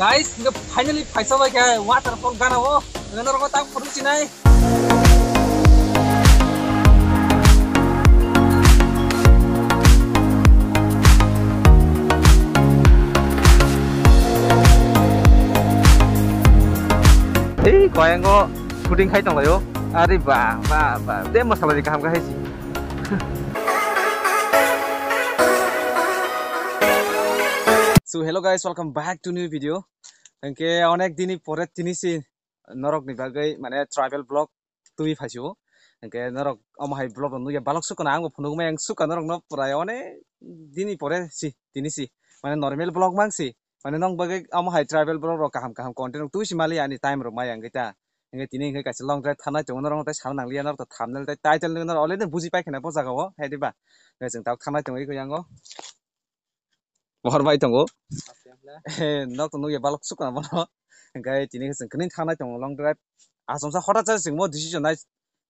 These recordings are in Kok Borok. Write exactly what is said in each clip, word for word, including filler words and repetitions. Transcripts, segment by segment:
Guys, hingke finally phaisa bai khe waterfall gana o. Hingke norok tak photo sinai. Ei koyango shooting khai tonglaio. Ari ba ba ba. De masala di kaham kahai si. So hello guys, welcome back to new video. Hingke onek dini pore tini si norok ni bagwi mane travel vlog twi phaisio. Hingke norok omo hai vlog rok nugya balok sukha na, ang bo phunuk mai ang sukha norok no pura onek dini pore si tini si mane normal vlog mang si mane nong bagwi omo hai travel vlog rok kaham kaham content rok twi si mali ani time rok mai ang ta. Hingke tini hingke kaisa long drive thanai tongo norok tai sana nangliya norok to thumbnail tai title nugwi norok already buji pai khana bo jaga o hai diba. Hingke chwng tabuk thanai tongwi khe yango. Mohor bai tongo. He, nok to nugya balok sukha bono. Hingke tini chwng kini thanai tongo long drive. Asomsa hota cha chwng mo decision nai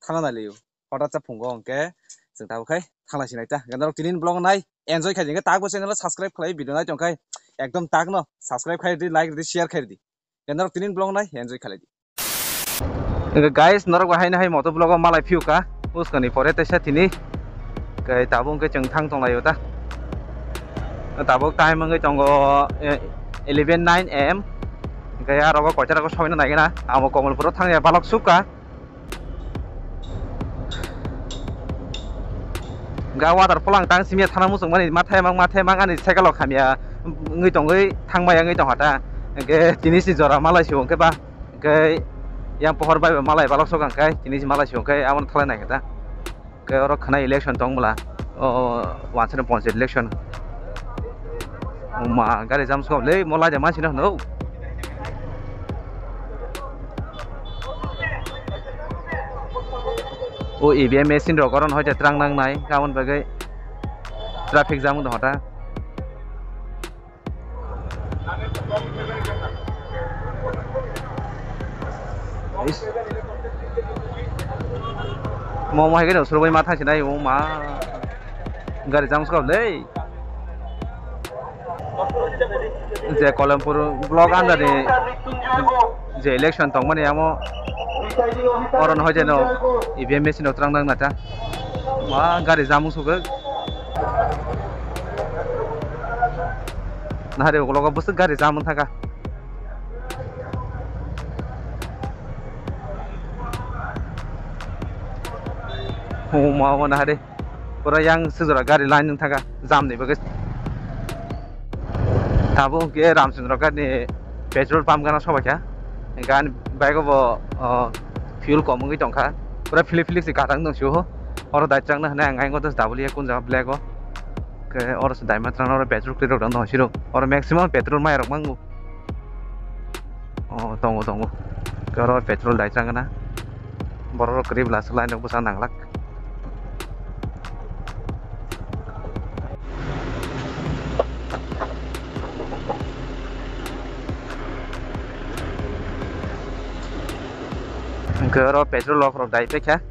thana nai liyo. Hota cha phungo hingke chwng tabuk khai thana sinai ta. Hingke norok tini vlog nai enjoy khai hingke tak bo channel subscribe khlai video nai tong khai ekdom tak no subscribe khai di, like di, share khai di. Hingke norok tini vlog nai enjoy khlai di. Hingke guys, norok bo haino hai moto vlog o malai phiyo kha. Uskani pore teisa tini. Hingke tabuk hingke chwng thang tonglaio ta. Tabuk time wngwi tongo, eh, eleven nine A M. Hingke aro koita rogo soino nai gana. Amo Komolpuro thangya balok sukha. Ga waterfall ang tang simya thana muchung mani mathai mang mathai mang ani cycle o khamya wngwi tongwi thangmaya wngwi tongkha ta. Hingke tini si jora malai si hingke ba. Hingke yang pohor bai bo malai balok sok ang kai, tini si malai si hingke abono thalai nai khe ta. Hingke oro khna election tong bwla, o, o, wansana panchayat election. O ma, gari jam sok le, mo laida mansi no hwno. O E V M machine rok oro no hoite twrang nang nai, aboni bagwi traffic jam wng tong kha ta. Is. Mo, mo hai khe no surbai ma thang sinai, o ma. Gari jam sokha le. Je Kolompur block under ni je election tongmani amo oro no hoite no E V M machine rok twrang nang nata. Ma gari jam wng sogwi. Nahari ulo go bwswk gari jam wng thaka. Huma o nahari. Pura yang sujura gari line wng thaka jam ni bagwi. Tabuk hwnkhe Ramchandra Ghat ni petrol pump gana sobaikha. Hwnkhe ani bike o bo, o, fuel kom wngwi tongkha. Pura philik philik se kwthang tong sio. Oro daichang no hwnwi ang ayang o dos W kun jaga black o. Hwnkhe oro se daima twlang oro petrol kwrwi rok tong siro. Oro maximum petrol mai rok mango. O, tongo, tongo. Oro petrol daichang gana. Borok rok kwrwi bwla swk line rok bwsa nanglak. Hwnkhe oro petrol rok rok dai paikha.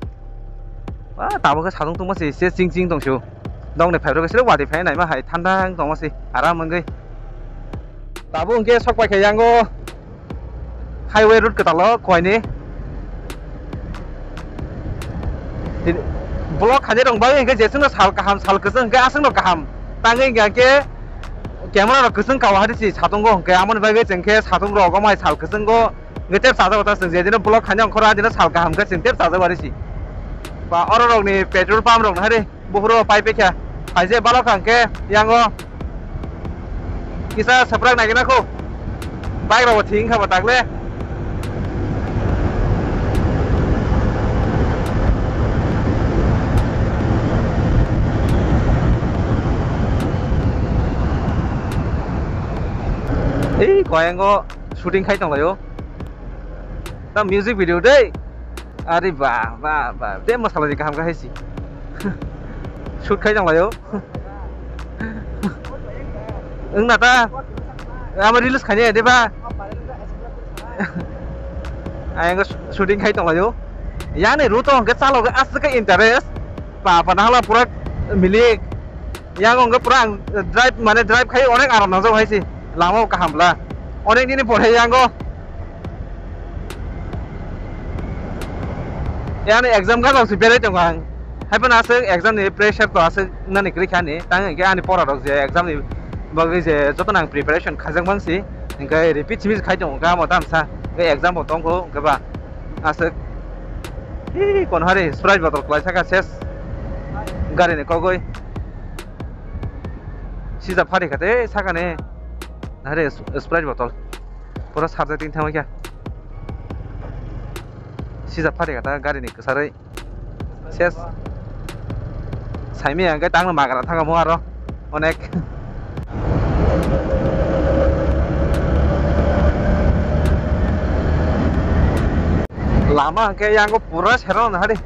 Ah, tabuk khe satung tungma se, se ching ching tong sio. Dongni phaibrok se watwi phai naima hai thanda wng tongma se, aram wngwi. Tabuk hwnkhe sok paikha yango highway road kwtal o koini. Block khainai rok bai hwnkhe jeswkno sal kaham sal kwchwng hwnkhe aswkno kaham tangwi hwnkhe camera rok kwchwng kawa hadi se satungo hwnkhe amoni bagwi chwng khe satung rok omai sal kwchwngo hwnkhe tep chajago ta chwng jedino block khainai ongkhoro adino sal kaham khe chwng tep chajago ari se. Ba oro rokni petrol pump rok no hari. Buphuru pai paikha. Phaije balok kha hwnkhe yango kisa swprak nai gana kho. Bike rok bo thik wngkha bo dagle. Ei koyango shooting khai tonglaio. Ta music video dei. Ari ba, ba, ba. Te masala ni kaham kahai si. Shoot khai tong layo. Wng na ta. Amo reels khai de ba. Ayang shooting khai tong layo. Yang ni route hwnkhe chalo aswk khe interest. Pa, pa, nahla pura milik. Yang hwnkhe pura ang drive, mane drive khai onek aram nangjak hai si. Lama o kaham bla. Onek dini pore yango. Yani exam gajak se berai tongo ang. Haiphano aswk exam ni pressure to aswk nani kwrwi kha ni. Tang hwnkhe ani pora rok je exam ni bagwi je jotono ang preparation khaijak mansi. Hwnkhe repeat simi khai tongo kha amo tamsa. Hwnkhe exam bo tongkho hwnkhe ba aswk. Hi, kon hari Sprite bottle kwlai saka ses. Gari ni kogwi. Sijak phari kha tei saka ni. Hari Sprite bottle. Pura sarjak tin thangwi kha. Sijak phari kha ta gari ni kwsarwi. Ses. Saimaya hwnkhe tangno magra thangamo aro onek. Lama hwnkhe yango pura serang hari.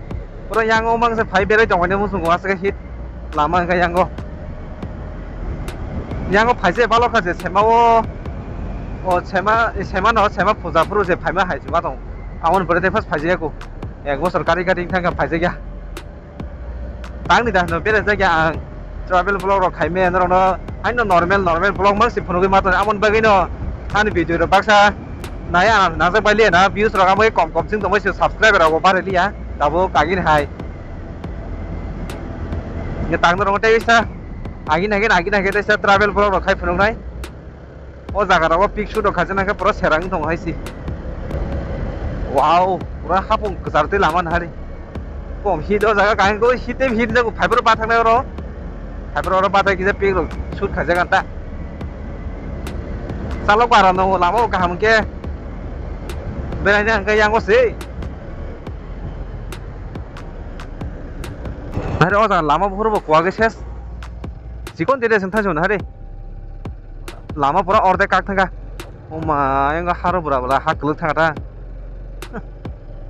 Pura yango mangsa phai berai tongmani muchungo aswk hit. Lama hwnkhe yango. Yango phaise balo kha je sema o. O sema, sema no, sema puja phuru je phaima hai chuma tong. Amon bwrwi tei phas phaijak ya ku. Ek bosor kari kari thang kha phaijak ya. Tangni da no bere jak ya ang. Travel vlog rok khaime norok no haino normal normal vlog mang si phunugwi ma tong. Amon bagwi no ani video rok baksa nai ang najak bai liya na views rok amoi kom kom sing tongbai se subscriber rok bo bare liya. Tabuk agini hai. Nge tang norok tei sa. Agini hai agini hai tei sa travel vlog rok khai phunuk nai. O jaga rogo pic shoot rok khaijak nangkhe pura serang wng tongo hai se. Wow, pura hapung kwchar tei lama nahari. Kom hit o jaga kaham khe hit tei hit jago fiber ba thangna oro. Fiber oro ba thai kisa pic rok shoot khaijak ang ta. Chalok bara no lama o kaham khe. Berai na hwnkhe yango se. Nahari o jaga lama buphuru bo kuwagwi ses. Chikon tide seng thangsi mano hari. Lama pura ordek kak thangkha. Oma, yang haro bura bura ha kwlwk thangkha ta.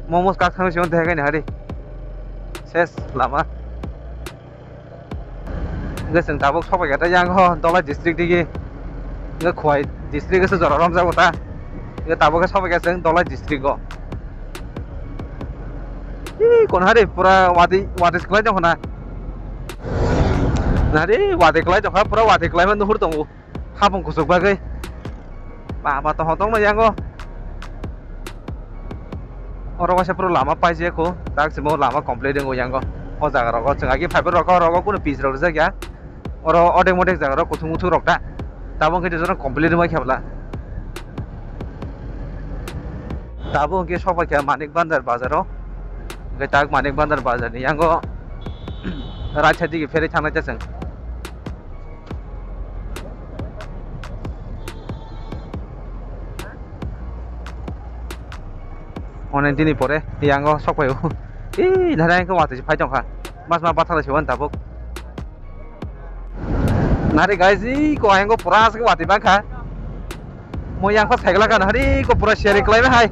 Momos kak thangsi mano dehakai ni hari. Ses lama. Hwnkhe chwng tabuk sokphaikha ta yang ho Dholai district digi. Hwnkhe Khowai district se jora romjago ta. Hwnkhe tabuk khe sokphaikha chwng Dholai district o. Ih, kon hari pura watwi, watwi se kwlai tongkha na. Nari watwi kwlai tongkha, pura watwi kwlaima nuhur tongo. Hapung kuchuk bagwi. Ba, ba, tongthok tongno yango. Oro waisa pura lama paijak kho, tak simo lama complete wngo yango. O jaga rogo chwng agi fiber rok, rogo kuno pitch rok rijak ya. Oro odek modek jaga rok kuthung muthung rok ta. Tabuk hwnkhe jotono complete wngwi khe bwla. Tabuk hwnkhe sokphaikha Manik Bandar bazaro. Hwnkhe tak Manik Bandar bazarni yango right side digi pherwi thangnai ta chwng. Onek dini pore yango sokphaio. Ih, nahari ang khe watwi se phai tongkha. Mas ma bathang lai se wani tabuk. Nari guys, ih, ko ayang ko pura aswk watwi bangkha. Mo yang kha cycle kha nahari ko pura share kwlai hai.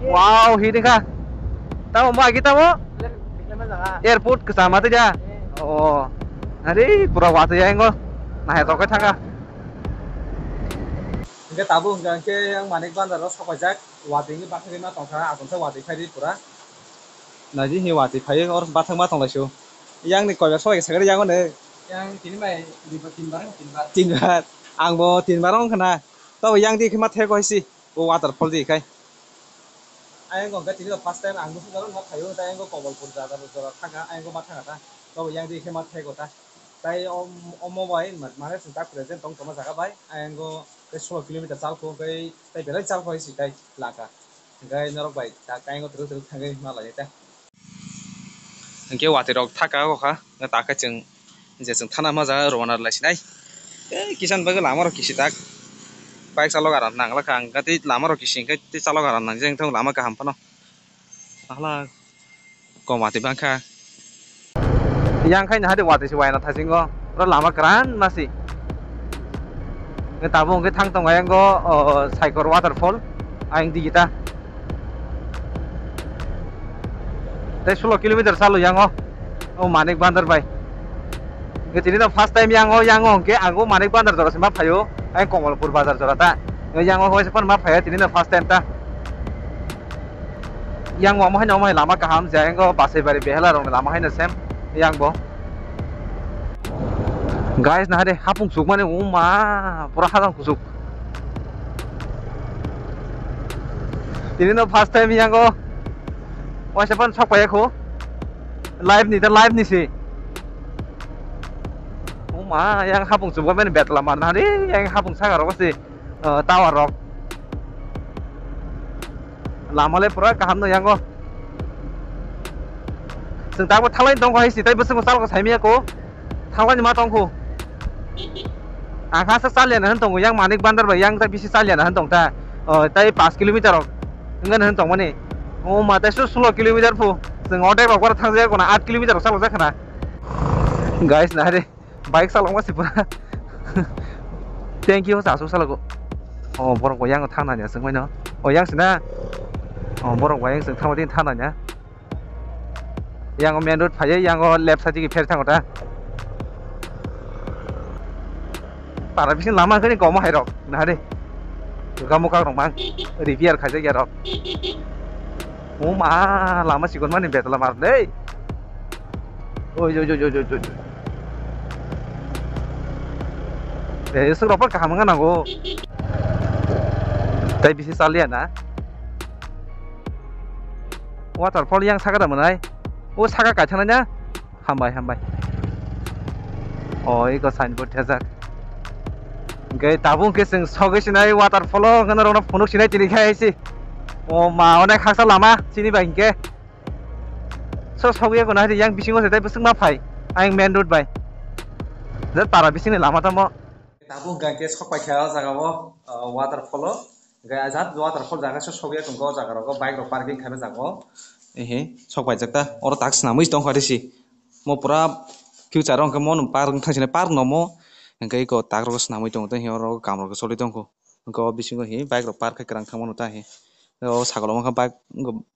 Wow, hini kha. Tamo mo agi tamo? Airport kwcham atwi da. Oh. Nari pura watwi ayang ko. Nahai tokai thangkha. Hingke tabuk hingka hingke yang Manik Bandar o sokojak, watwi ni bakhri ma tongkha, asonsa watwi khairi pura. Naidi hi watwi phai or bathang ma tonglaisio. Yang ni koibar sokoi sakari yang ne. Yang tini bai, di ba, tin bar, tin bar. Tin bar. Ang bo tin bar wngkha na. Tabo yang di khe ma thek hoisi. Bo waterfall di khai. Ayang go hingke tini first time ang busu jora ma phaio, tei ayang go Komolpur jora, jora thangkha, ayang go ma thangkha ta. Tabo yang di khe ma thek ta. Tai om-, omo bai ma-, mane chwng tak present tong tongma jaga bai. Ayang go tei solo kilometer chal kho, tei, tei belai chal kho si tai laka. Hingke norok bai tak ayang go twrwk twrwk thangwi ma lai ta. Hingke watwi rok thaka o kha, hingke tak khe chwng, je chwng thana ma jaga rwna lai sinai. Tei kisan bagwi lama rok kisi tak. Bike chalo garan nang lakha, hingke tei lama rok kisi hingke tei chalo garan nang, jeng thang lama kaham phano. Ahla. Kom watwi bangkha. Yang khai nahadi watwi se waina thasingo. Oro lama kwran masi. Nge tabuk hwnkhe thang tongo ayang go, o, Saikor waterfall. Ayang digita. Tei solo kilometer chalo yango. O Manik Bandar bai. Nge tini no first time yango, yango hwnkhe ang o Manik Bandar jora se ma phaio. Ayang Komolpur bazar jora ta. Nge yango hoi se phano ma phaio tini no first time ta. Yang omo haino omo hai lama kaham je, yang o Basaibari Behela rokni lama haino sem yang bo. Guys, nahare hapung chukmani, uma, pura hapung kuchuk. Ini no first time yango. Waisa pan sok paya ko. Live ni, ta live ni si. Uma, yang hapung chukmani betla mar nahare, yang hapung saka rok si, eh, tower rok. Lama le pura kaham no yango. Chwng tabo thalai tongkho hai si, tai bwswk bwsal ko saimaya ko. Thalai ni ma tongkho. Ang kha sa chalya na han tongo, yang Manik Bandar bai yang ta bisi chalya na han tong ta. O, tai paanch kilometer rok. Ngan han tong mani. O ma tai su sulo kilometer pu. Chwng otek rok bara thang jaya ko na, aat kilometer rok chalo jakha na. Guys, na re. Bike salok ma si pura. Thank you, sa su salok. O, borok bo yang thang na nya sung mai no. O, yang sina. O, borok bo yang sung thang din thang na nya. Yang main road phai, yang o left side ki pher thang ta. Para bisin lama kani komo hai rok. Na re. Ga muka rok mang. Repair khai ja rok. O ma, lama sikon mani betla mar dei. Oi, oi, oi, oi, oi, oi. Eh, esok rok kaham wngna nango. Tai bisi chaliya na. Waterfall yang saka da manai. O saka kaithana na. Hambai, hambai. O, iko signboard thajak. Hingke tabuk hingke chwng sogwi sinai waterfall o hwnkheno rokno phunuk sinai tini khe hai se. O ma, onek haksa lama chini bai hingke. So sogwi eko nahari yang bisingo se tei bwswk ma phai. Ayang main road bai. Je para bisingni lama tamo. Tabuk hingke sok paikha o jaga o, o, waterfall o. Hingke ajat waterfall jaga se sogwi eko o jaga rogo bike rok parking khaina jaga o. Ehe, sok paijak ta. Oro tak swnamwi tongkha risi. Mo pura future o hingke mo park wngthang sinai park no mo. Hingke eko tak rogo swnamwi tongo tei oro kam rok choli tongkho. Hingke o bisingo hi bike rok park khai kwrang thangmano ta hi. O sakalo wngkha bike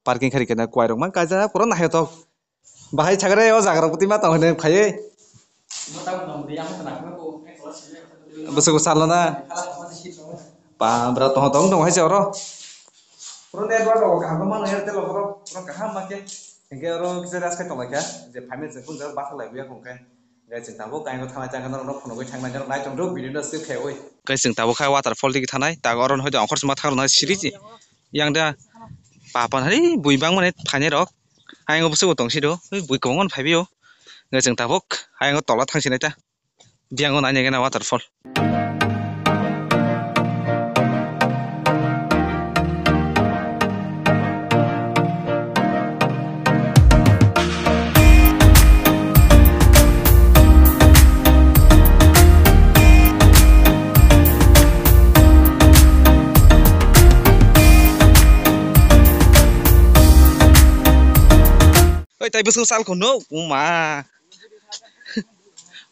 parking khairikhe na kwai rok man kaisa pura naithotok. Bahai sagre o jaga rok bwtwi ma tong hinwi phaiwi. Bwswk bwsalo na. Ba bwra tong tong tong hai se oro. Pura network rok kaham mano Airtel rok pura kaham ma khe. Hingke oro kisa rest khai tonglaikha je phaimani se phone jagao bathak lai buya hwnkhe. Hingke chwng tabuk kaingo thanglai chang norokno phunugwi thangnai norok nai tongdo video no skip khaiwi. Hingke chwng tabuk kha waterfall digi thanai tago oro hoide ongkhor sima thangrwnai siri yang da papa hai bui bangmani thainai rok ayang bwswk bo tongsido bui kwbangma phaibaio. Hingke chwng tabuk ayang tola thangsinai ta. Biyang o naina gana waterfall. Oi, tai bwswk sal kono, uma.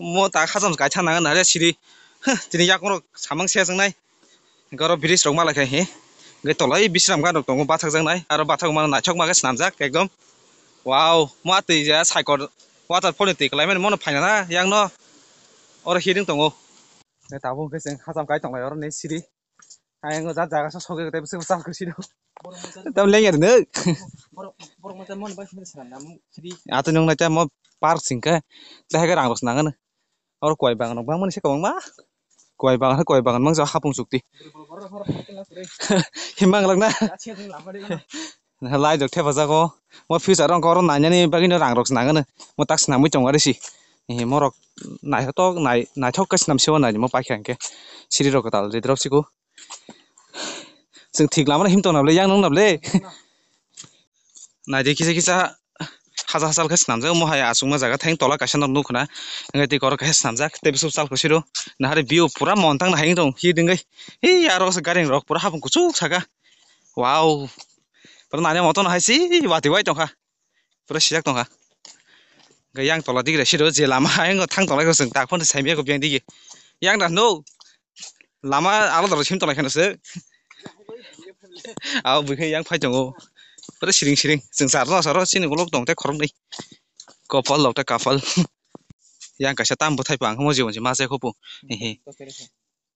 Mo ta khajam kaitha nang na re siri. Tini yakung rok samang se jang nai. Goro bridge rok malai khai he. Ge tolai bisram gan rok tongo bathak jang nai. Aro bathak mano naithok ma khe swnamjak ekdom. Wow, mo twi ja cycle waterfall ni twi kwlai mani mono phaina na yang no. Oro hiring tongo. Ge tabuk khe chwng khajam kai tonglai oro ni siri. Ayang o jat jaga sa sogwi tei bwswk bwswk kwsiro. Tam leng yar nuk. Borok, borok mata mon bai sini sana namu sidi. Ato nung naita mo park singka. Tei hai rang rok nangano. Oro kwai bagan rok bangmani se kwbangma. Kwai bagan, kwai bagan mangsa hapung chukti. Himang lagna. Lai jok thepa jago. Mo future rok oro nainani bagino rang rok nangano. Mo tak snamwi tongo arisi. Morok naithotok nai, naithok khe snam se o nai mo paikha hwnkhe. Siri rok kwtal ridrop siko. Chwng thik lama no him tong nable, yang nung nable. Naidi kisa kisa haja haja khe swnamjak, omo hai achukma jaga thang tola kaisa nok nukho na, hwnkhe tei korok kaisa swnamjak, tei bwswk chal kwsiro, nahari view pura montang nahai tong hi dingwi, hi aro gari rok pura hapung kuchuk saka, wow, pura nani moto no hai se watwi wai tongkha. Pura sijak tongkha. Hwnkhe yang tola digra siro je lama ayang thang tonglaikho chwng tak phano saimaya kho biyang dige. Yang da no lama alada rok sim tonglaikha no se. Abo bwkhe yang phai tongo. Pura siring siring chwng charno saro chini ulo tong tei khoroknwi. Kopal rok tei kapal. Yang kaisa tam bwthai pang mo jibo se ma se khopo. Ehe.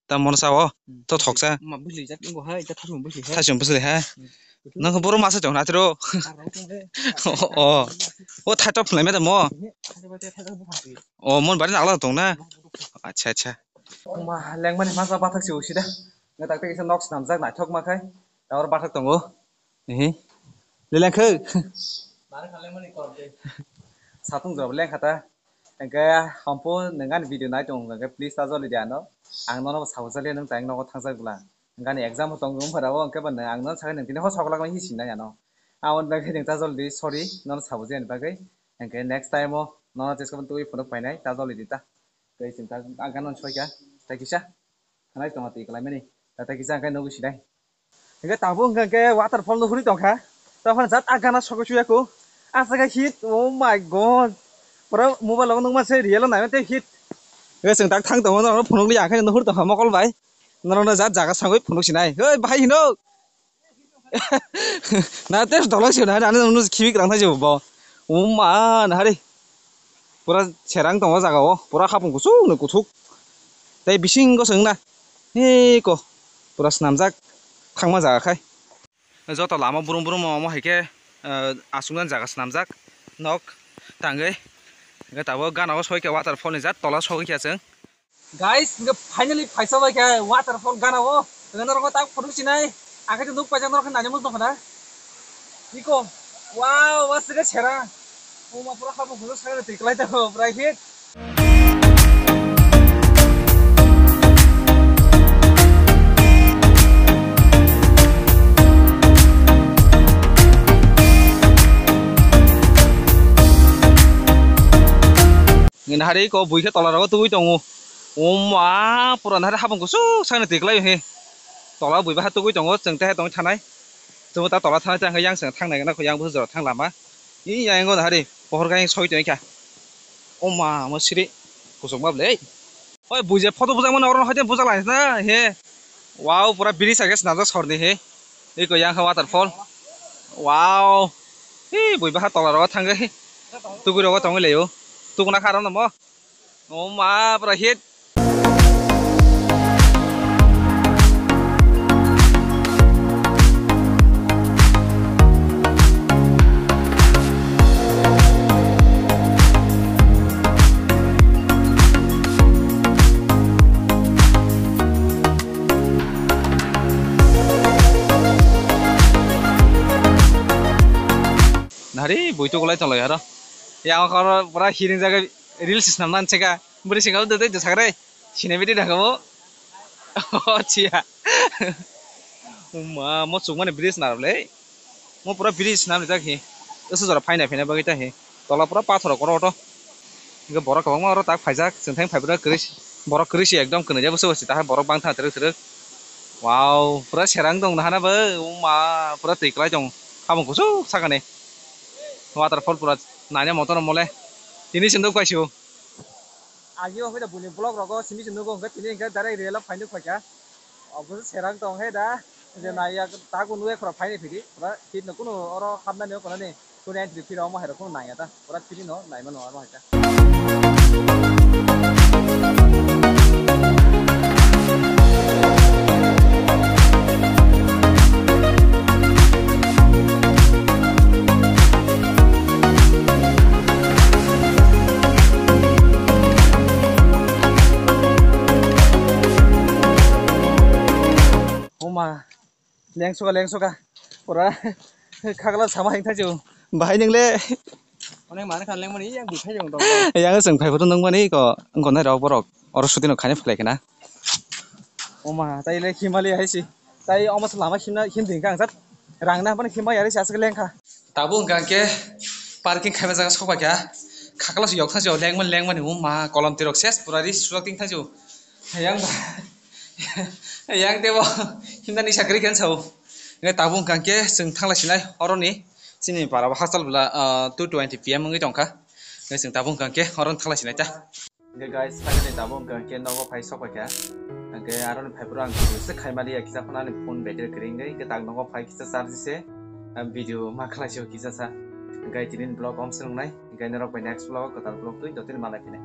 Ta mono sao. Hmm. To thoksa. Ma bwsli jat ingo hai, ta thasung bwsli hai. Thasung bwsli hai. Hmm. Nang boro masa tong na tro. Arang tong le. O. O thai top phlai me da mo. He, thai top, thai top buphang si. O mon bari nagla tong na. Acha, acha. Ma lengmani masa bathak si usida. Nga tak tak isa nok snamjak naithok ma khai. Ta or bathak tongo. Ehe. Leleng khe. Mare kha lengmani korte. Satung jawab leng khata. Engke hampu nengani video nai tong engke please ta joli di ano. Ang nono sabo jali nang tang nogo thangjak bwla. Engkani exam tong jong phara o engke ba ang nono sakai nang tini ho soklak nang hi sinai ano. Ang nang khe nang ta joli di sorry nono sabo jani bagwi. Engke next time o nono cheska twi phunuk painai ta joli di ta. Tei chwng ta ang gano soi kha. Ta kisa. Hanai tong twi kalai mani. Ta ta kisa engke nogo sinai. Hingke tabuk hingke waterfall no huri tongkha. Tamo jat a gana sogwi chuyaku. Asake hit, oh my God. Pura mobile o nukma se real o naima tei hit. Hingke chwng tak thang tongo, norok phunukliya, hingke nuhur tongkha mokol bai. Norokno jat jaga sangwi phunuk sinai. Hei, bahai hino. Na tei dolai se nai, ani nunu khibi kwrang thai se bo. Oh ma, nahari. Pura serang tongo jaga o, pura hapung kuchuk no kuthuk. Tei bisingo chwng na, hei ko, pura swnamjak thangma jaga khai. Joto lama brum brum omo hai khe, eh, aswknani jaga swnamjak nok tangwi. Hingke tabuk gana o soi khe waterfall ni jat tola sogwi khe chwng. Guys, hingke finally phaisa bai khe waterfall gana o. Hingke norok tak phunuk sinai. Ang khe nuk paijak norok khe naina mung tongkha na. Iko. Wow, wa sike sera. O ma pura hapung kuchuk sakhe twi kwlai tongo, pura hit. Nini hari ko bui khe tola rogo tugui tongo. O ma pura nahari hapung kuchuk sakhe twi kwlai he. Tola bui baha tugui tongo, chwng tei hai tongwi thanai. Chwngno ta tola thanai tei hwnkhe yang chwng thangnai gana kho yang busu jora thang lama. Ee, yang wngkha hari, pohor khe soi tongkha. O ma, mo siri, kuchukma ble. Oi, buji photo bujak mano, oro haide bujak lai na, he. Wow, pura bridge age swnamjak sorni he. Eko yang kha waterfall. Wow. He, bui baha tola rogo thangwi. Tugui rogo tongwi laio. Tuguna kha aro no mo. O ma, pura hit. Nari, bui tukulai tonglaio aro. Yang koro pura hiring jaga. Reels snam nan cheka. Bwrwi singao dodoi dosakre. Sinai bidi dakabo. Oh, chia. Uma, mo chukmani bridge narwle. Mo pura bridge snam rijak hi. Usu jora phaina phaina bagwi ta hi. Tola pura pathor koro oto. Hingke borok kwbangma oro tak phaijak. Chwng thang phai pura kwrwi si. Borok kwrwi si ekdom kwnwi jabo se bo si. Tahai borok bangtha twrwk twrwk. Wow, pura serang tong nahana bo. Uma, pura twi kwlai tong. Habang kuchuk sakani. Waterfall pura naina motor mole. Tini sindok paisio. Agi o hwnkhe buini vlog rogo simi se nugo hwnkhe tini hwnkhe direct real o phainwi phaikha. Obo se serang tong he da je naiya tago nui khoro phainwi phidi pura hit no kunu oro hapnani o konani kunu entry fee rok omo hai rok kunu nangya ta pura free no naima no omo hai ta. Oma, lengsoka, lengsoka. Pura khagla sama hing thajo. Bahai nang le. Onek mane khan lengmani yang bukhai jong dong. Yang seng phai photo nang mani ko, ko nai rok borok. Oro shooting no khaina phlai khna. Oma, tai le Himalaya hai si. Tai omo se lama himna him ding kang jat. Rang na bani himma yari sa se lengkha. Tabuk hwnkha hwnkhe parking khaima jaga sokphaikha. Khakla se yok thangsi lengmani lengmani uma kolom tirok ses pura ri surak ting thangsi. Yang ba. Yang tebo himnani sakri khen sao. Nge tabuk hwnkha hwnkhe chwng thanglai sinai oroni chini para bo hachal bwla, ah, two twenty P M wngwi tongkha. Nge chwng tabuk hwnkha hwnkhe oroni thanglai sinai ta. Hingke guys, finally tabuk hingke nogo phai sokphaikha. Hingke aroni phaiphuru ang video se khaimaliya kisa phano ani phone battery kwrwi wngwi hingke tak nogo phai kisa charge se, ah, video ma khlaisio kisa sa. Hingke tini vlog om se wngnai, hingke norok bai next vlog kwtal vlog twi jotoni malai phinai.